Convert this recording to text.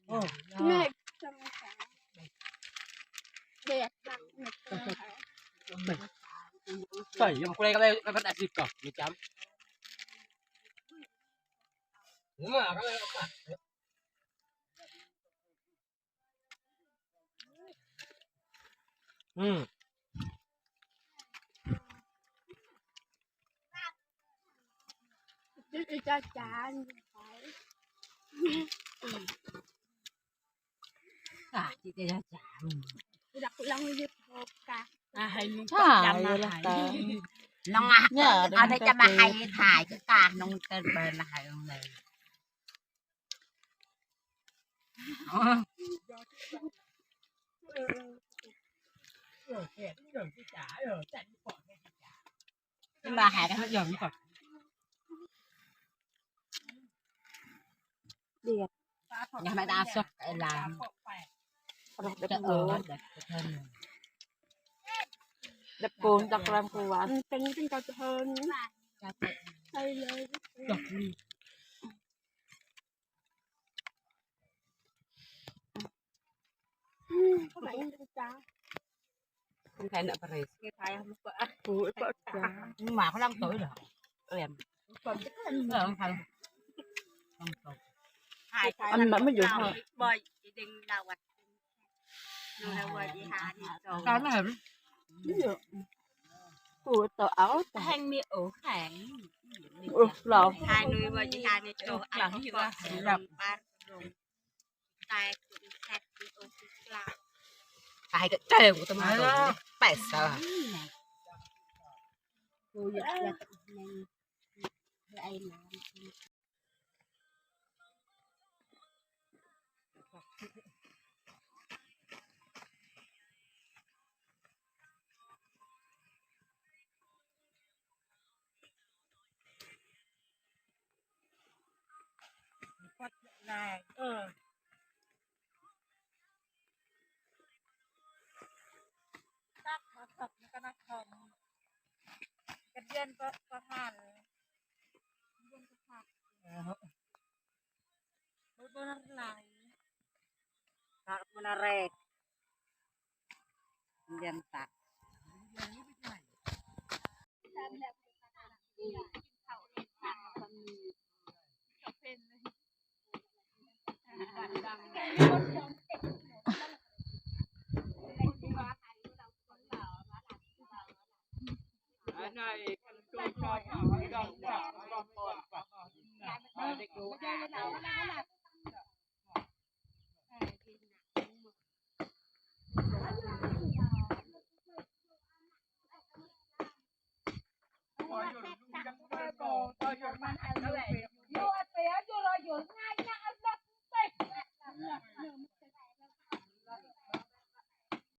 ໂອ້ ແມ່ ສຳຄັນ ແດດມັກແມ່ ໃສ່ຍັງຜູ້ໃດກໍໄດ້ ກໍເປັນອາຊີບກໍມີຈ້ຳ ມາກໍເລີຍ ອືມ ເຈົ້າຈານ ກະຊິໄດ້ຈານ ລັກລັງຢູ່ໂພກະ ອ່າ ໃຫ້ລຸງ ໃຊ່ ປອກຈຳມາໃຫ້ ລະກະ ນ້ອງອະ ເອົາໄດ້ຈະມາໃຫ້ຖ່າຍຄືກະ ນ້ອງເກີນໄປລະໃຫ້ເລີຍ. ມາຫາກັນເຮົາຢອມກ່ອນ ດຽວ ຍັງໄມ່ໄດ້ເອົາສົດໄອ້ຫຼານ ຈະເອີ ດັບໂກນ ດັບການກວນ ເປັນ ເປັນກະເທີນ ໃສ່ເລີຍ ດອກນີ້. ອືມ ເຂົ້າໄປອີກຈ້າ ຄົນໄທເນາະ ປາຣີ ໄທ ໂອ້ຍ ປະຈາ ໝາຝຣັ່ງໂຕເດ ແຫຼມ ເອີ ຂອງໄທ ອັນນັ້ນມັນຢູ່ຫ້ອງ ບໍ່ ອີເດັງລາວັດ ຢູ່ໃນເວີນອີຫານີ້ ຕອນນັ້ນ ໂອ້ ໂຕເອົາ ແຮງມີໂອແຂງ ໂອ້ ລາວ ທາຍນຸຍເວີນອີຫານີ້ ໂຕອັນ ເອີ ລາວ ປາດລົງ ຕາຍ ຕາຍກໍເຈີ ຕາມາ ແປດ ຊາວ ໂອ້ຍ ຢາກ ຢາກ ໃຫ້ອ້າຍມາ. ເອີ ຕັກມາສັບ ມັນກໍນັກຄອມ ກະເດືອນກໍ ກໍທານ ເດືອນກໍທານ ເອີ ບໍ່ ບໍ່ນາລາຍ ຕັກມານາແລກ ເດືອນຕັກ.